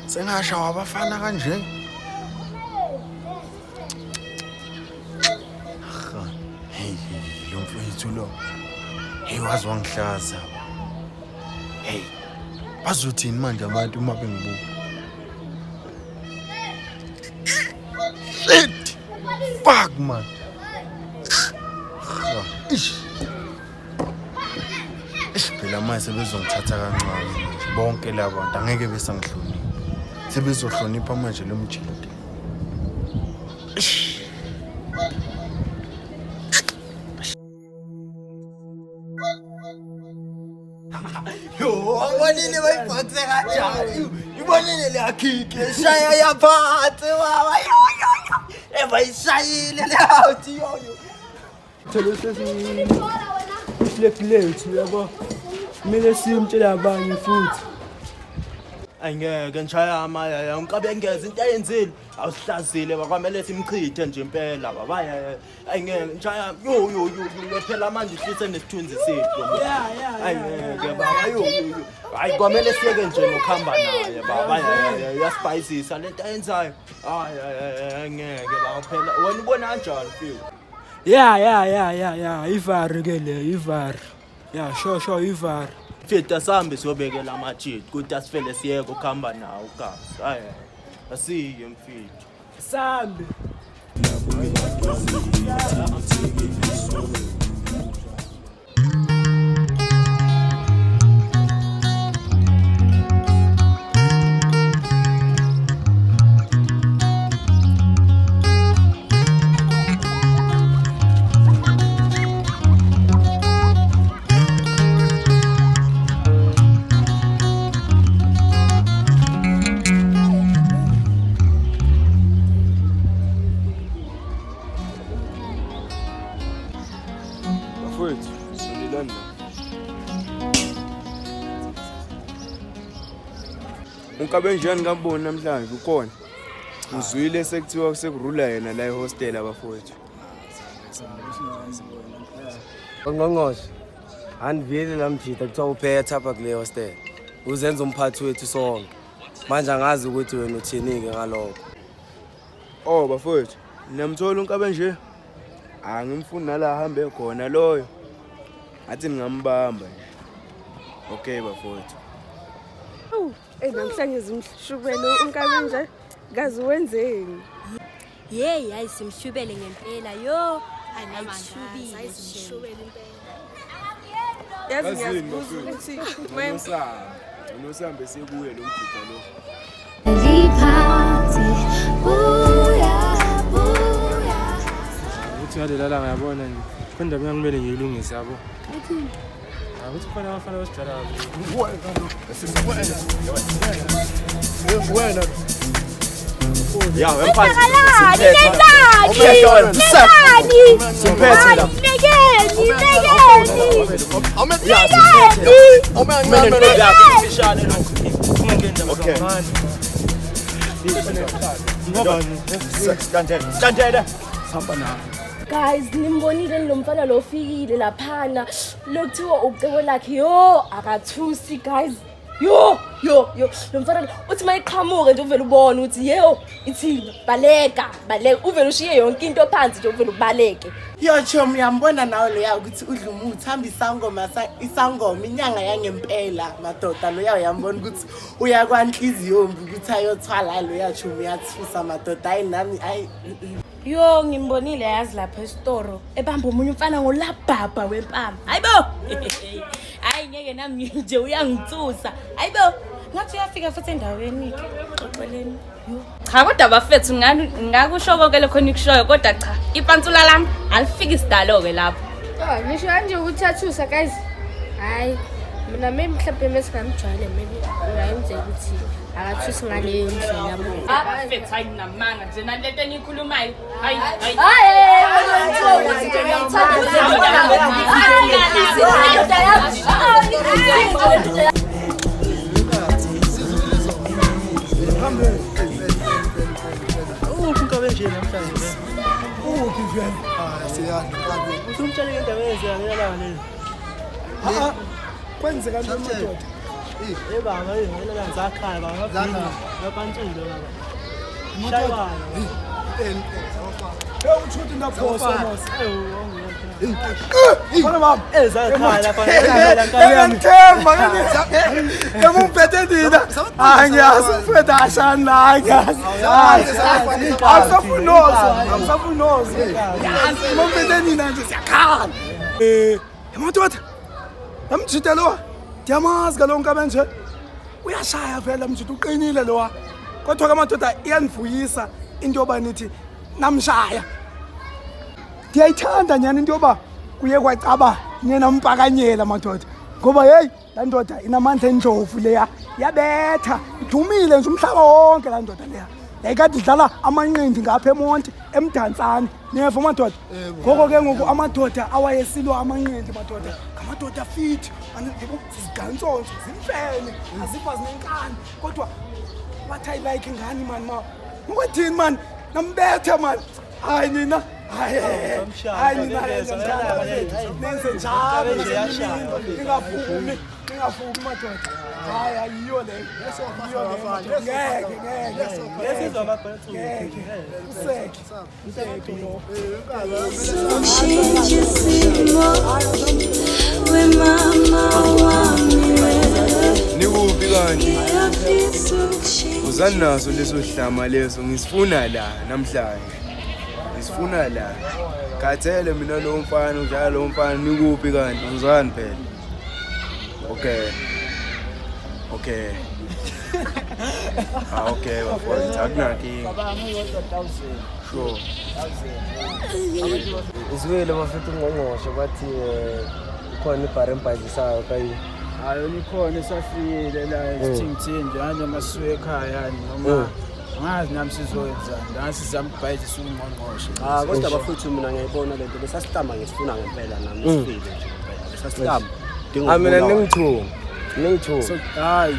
Sengasha wabafana kanje. Hey, lo mfowethu lo. Hey, waze wangihlaza. Hey, bazothini manje abantu uma bengibuka? Shit! Fuck man. Ish. Ish phela manje sebezongithatha kancane manje bonke laba bantu angeke besangihlonipha. Sebezohlonipha manje lo mjinto. Ish. Yo, awubonile bayibhonse kanjani? Ibonile leya kick eshaya yaphansi baba. Yo yo yo. Ebayishayile leya out yo yo. Thelo sesi iflek lethu yabo. Kumele simtshele abanye futhi. Ayingeke ngishaya amayaya unkabe ngeze into ayenzile awusihlazile bakwamele simchithe nje impela baba ayingeke ngishaya yo yo yo yo phela manje uhlise nesithunzi sethu ayingeke baba yo yo yo hayi kwamele siyeke nje nokuhamba naye baba uyasibhayizisa lento ayenzayo hayi ayingeke baba phela wena ubona kanjani mfethu Ya ya ya ya ya ivari ke le ivari. Ya sho sho ivari. Mfethu asambe siyobekela amajiti ukuthi asifele siyeke ukuhamba nawo ugazi hayi asiye mfethu Sambe. Bafowethu, sondelani la. Unkabenjani ngamboni namhlanje ukhona. Ngizwile sekuthiwa sekurula yena la ehostela bafowethu. Ngqongqoshe, andivile la mjita kuthiwa uphethe apha kule hostel. Uzenza umphathi wethu sonke. Manje angazi ukuthi wena uthini-ke ngalokho. Oh bafowethu, niyamthola unkabenje? Angimfuni nala ahambe khona loyo. Ngathi ngingambamba nje. Okay bafowethu. Awu, eh namhlanje zimshubele unkabi nje. Kazi wenzeni? Yeyi hayi simshubele ngempela yo. Ayishubile. Yazi Yazini, ngiyazibuza bafowethu. ukuthi when Unosambe. Unosambe sekuye lo mjita lo. Ukuthi ngalela langa yabona nje. Khona indaba engimele ngiyilungise yabo. Uthini? Ukuthi khona abafana basijwayela kabi. Wena ya wemphathi Nenzani? Nenzani? Simphethe la. Mekeni, mekeni. Mfishane lokho. Okay. Silandele, silandele. Sihamba nawe. Guys, nimbonile lo mfana lo ofikile laphana. Lokuthiwa ucebo lakhe yo akathusi guys. Yo yo yo lo mfana lo uthi mayiqhamuke nje uvele ubone ukuthi yeo ithini baleka baleka uvele ushiye yonke into phansi nje uvele ubaleke. Yo chomi uyambona nawe loya ukuthi udla umuthi hamba isangoma isangoma inyanga yangempela madoda loya uyambona ukuthi uya kwanhliziyombi ukuthi ayothwala loya chomi uyathusa madoda hayi nami hayi Yo ngimbonile yazi lapha esitoro ebamba omunye umfana ngolabhabha wempama. Hayibo. Hayi ngeke nami nje uyangithusa. Hayibo. Ngathi uyafika futhi endaweni ke. Xoxeleni. Cha kodwa bafethu ngakusho konke lokho nikushoyo kodwa cha ipantsula lami alifiki isidalo-ke lapho. Oh, nisho kanje ukuthi athusa guys. Hayi, mina maybe mhlawumbe mesingamjwayele maybe kungayenzeka ukuthi akathusi ngaleyo ndlela yabo. Bafethu hayi namanga nje nale nto eniyikhulumayo. Hayi hayi. Uphi unkabe nje namhlanje? Uphi vele? Nkabi. Usumtshele indaba eyenzeka ngelanga leli. Ha kwenzeka nto madoda. Eh baba, ngelanga zakhaya baba. Ngapantshile baba. Shaywana. Hey utshuthi ndaphosa mos. Fana baba. Ezakhaya lapha. Ngiyamthemba ngimumphethe nina. Hayi ngiyazi umfethu ashani la ngiyazi. Akusafunozo, akusafunozo. Yazi mumphethe nina nje siyakhala. Eh, madoda. Lamjita lo. Ndiyamazi kaloku nkabe nje. Uyashaya vele mjita uqinile lo. Kodwa ke madoda iyanivuyisa into yoba nithi namshaya. Ndiyayithanda nyani into yoba kuye kwacaba niye nampakanyela madoda. Ngoba hey laa ndoda inamandla endlovu leya yabetha idumile nje umhlaba wonke laa ndoda leya. Yayikade idlala amanqindi ngapha eMonti eMdantsane. Niyeva madoda? Ngoko ke ngoku amadoda awayesilwa amanqindi madoda ngamadoda fit yabo zizigantsonso zimfene aziva zinenkani kodwa what I like ngani mani ma ngokwathini mani nambetha mani hayi nina hayi hayi nina nenze njalo ningavumi ningavumi madoda hayi ayiyo leyo ngeke ngeke ngeke useke useke lo Ushintshe isimo wemama wami Nikuphi kanti? ngiyafisa ukushintsha Uzani naso leso sihlama leso ngisifuna la namhlanje. Ngisifuna la. Khathele mina lo mfana njalo lo mfana nikuphi kanti uzani phela. Okay. Okay. Ah okay bafowethu akunankinga. Sure. Uzwile bafethu ungqongqoshe bathi ikhona ibhari embhazisayo kayi. Hayi ikhona esafikile la esithingithini nje manje masuke ekhaya yani noma angazi nami sizoyenzani la sizama ukubhayizisa ungqongqoshe. Ah kodwa bafethu mina ngiyayibona lento lesasihlamba ngisifuna ngempela nami sifile nje ngempela lesasihlamba. Ah mina ningithume. Ningithume. So hayi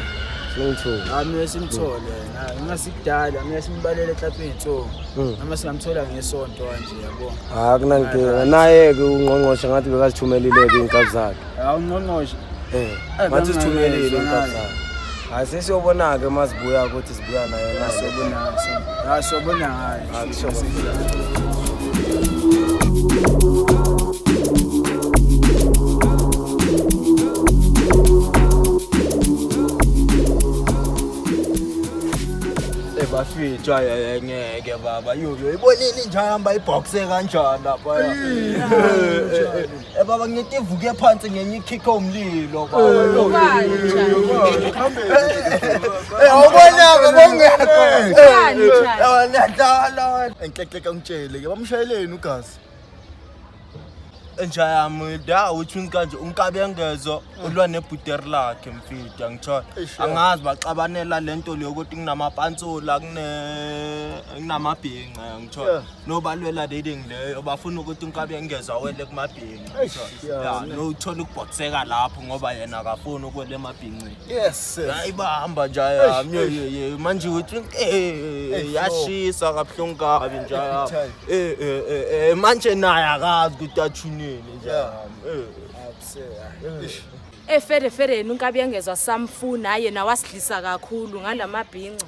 ningithume. Hayi mina simthole yena ungasikudala mina simbalele eklapini insuku noma singamthola ngesonto kanje yabo. Ah akunankinga naye ke ungqongqoshe ngathi bekazithumelile ke inkabi zakhe. Hawu ungqongqoshe. Eh ngathi usithumelile inkabi zakhe. Hayi sesiyobona ke masibuya ukuthi sibuya naye na sobona. Hayi sobona hayi. Bafethu hayi ngeke baba yo ibonile nje hamba iboxe kanjani lapha. Eh baba ngithi ivuke phansi ngenye ikick omlilo baba. Eh awubonaka bongekho. Eh nadlala. Enhlehleka ngitshele ke bamshayeleni ugazi. Enja yami da uthi kanje uNkabengezo ulwa nebhuteri lakhe mfita ngithola angazi baxabanela lento leyo ukuthi kunamapantsula kunamabhinca ngithola nobalwela dating leyo bafuna ukuthi uNkabengezo awele kumabhinca ya no uthola ukubhotseka lapho ngoba yena akafuni ukwele emabhinceni. Yes ayibamba nje yami manje uthi yashisa kabuhlungu kabi nje manje naye akazi ukuthi athuneni nje Efere fere yena uNkabiyengezwa samfuna yena wasidlisa kakhulu ngalamabhinca.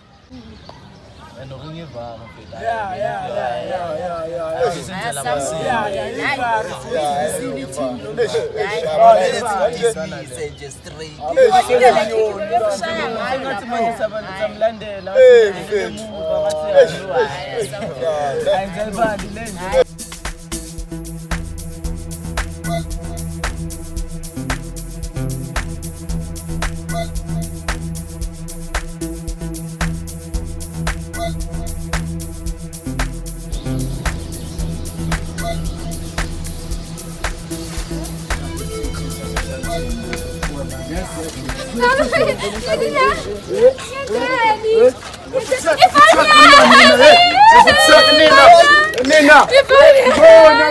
Nina! Nina!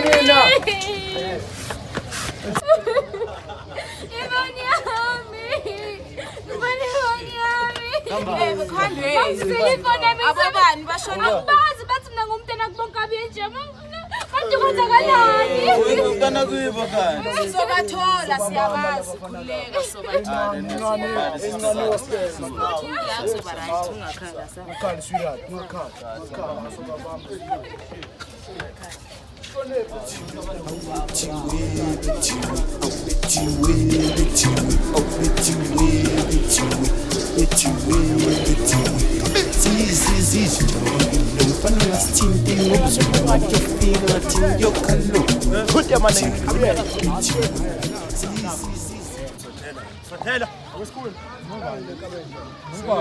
Nina! Abobani bashona? Angibazi bathi mina ngumntana kubonkabi nje. Kanti kwenzakalani? Umntwana kuyibo kanti. Sizobathola siyabazi khululeka sobathola. Kuzoba right ungakhala sa. Ungakhala sweetheart, ungakhala. Ungakhala sobabamba. Sothela.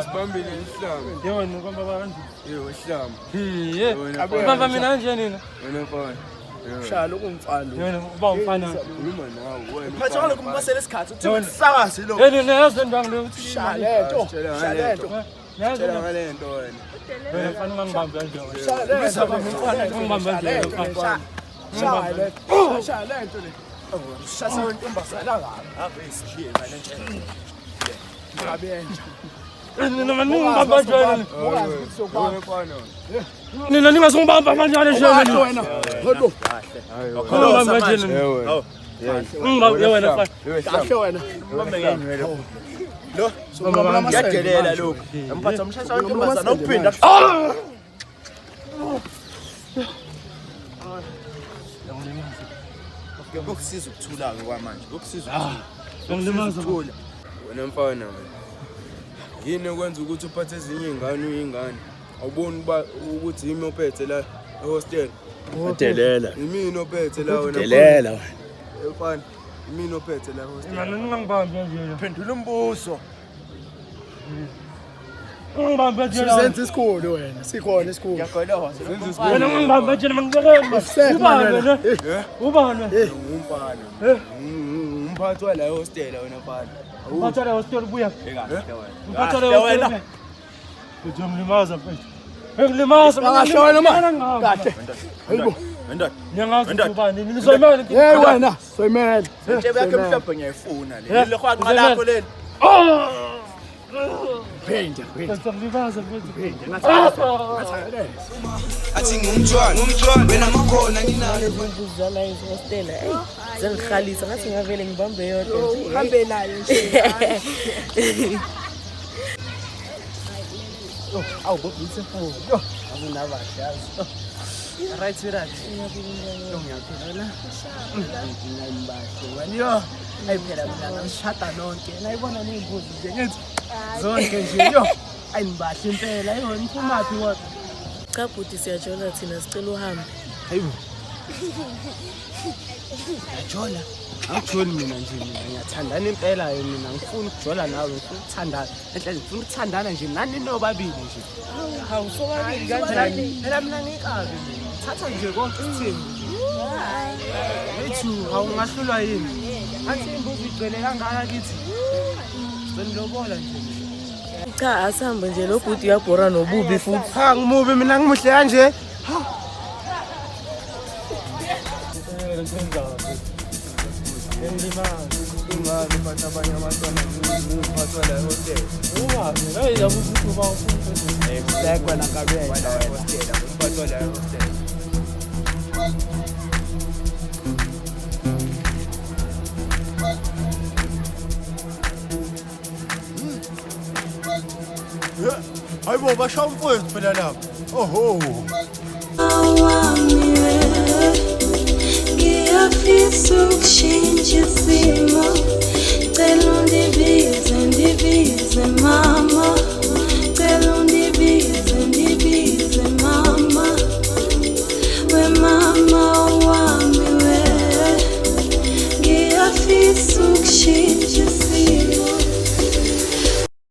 Sibambile isihlama. Yebo nibamba kanje. Yebo isihlama. Hiye. Bamba mina kanje nina. Wena mfana. Shaya lokhu mfana. Yena uba umfana. Khuluma nawe wena. Phatha lokhu mbasele isikhathi uthi usakaze lo. Yena niyazi le ndwangu leyo uthi Shaya lento. Shaya lento. Tshela ngalento wena. Wena mfana ungangibambi kanje. Shaya lento. Ungangibambi kanje mfana. Shaya lento. Shaya lento le. Shasa wentombazana kabi. Ave isidliwe manje nje. Ngabe enja. Nina ningibamba kanje. Ungazi ukuthi sokubamba. Nina ningazongibamba manje nje. Wena. Hodo. Ungibamba kanje nina. Ungibambe wena mfana. Kahle wena. Bambe ngenywele. Lo uyadelela lokhu. Mphatha umshasha wentombazana ukuphinda. Ngokusiza ukuthula ke kwamanje. Ngokusiza ukuthula. Ngilimaza ukuthula. Wena mfana wena. Yini okwenza ukuthi uphathe ezinye izingane uyingane? Awuboni uba ukuthi yimi ophethe la ehostel? Udelela. Yimina ophethe la wena. Udelela wena. Mfana, yimina ophethe la ehostel. Mina ningangibambi kanje. Phendula umbuzo. Ungibambe nje. Sizenza isikhulu wena. Sikhona isikhulu. Ngiyagoloza. Wena ungibambe nje mangikele. Ubani wena? Ubani wena? Ngumfana. Umphathi wala ehostel wena mfana. Umphathi wala ehostel buya. Umphathi wala wena. ehostel. Uzomlimaza mfethu. Ngilimaza. Angashona ma. Kahle. Hayibo. Wendoda. Ngiyangazi ukuthi ubani. Nizoyimela. Hey wena, soyimela. Intshebe yakhe emhlophe ngiyayifuna le. Leli hwanqa lakho leli. Phinda, phinda. Ngilimaza mfethu. Athi ngumntwana, ngumntwana wena makhona nginalo. Zala ihostela. Ey, zengihalisa ngathi ngavele ngibambe yodwa nje. Uhambe nayo nje. Awu bo beautiful. Yo, akunabahle yazi. Right right. Yo ngiyaphila wena. Ngiyimbahle wena. Yo, ayi phela mina ngishada nonke. Nayibona nezimbuzi nje ngithi zonke nje yo. Ayimbahle impela. Yo niphumaphi kodwa? Cha bhuti siyajola thina sicela uhambe. Hayibo. Ngiyajola. Angijoli mina nje mina ngiyathandana impela mina ngifuna ukujola nawe ngifuna ukuthandana. Enhle ngifuna ukuthandana nje nani nobabili nje. Hawu sobabili kanjani? Phela mina ngikabi mina. Thatha nje konke isithembu nje. Wethu awungahlulwa yini? Athi imbuzi igcwele kangaka kithi. Senilobola nje. Cha asambe nje lo bhuti uyabhora nobubi futhi. Ha ngimubi mina ngimuhle kanje. Ha. Ingane uphatha abanye abantwana uphathwa la ehostel. Ungazi, nayi yabo ukuthi uba ufuna. Hlekwa la kabe la ehostel, uphathwa la ehostel. Hayibo bashaya umfowethu phela lapha. Oho. Ngiyafisa ukushintsha isimo, cela undibize, ndibize mama.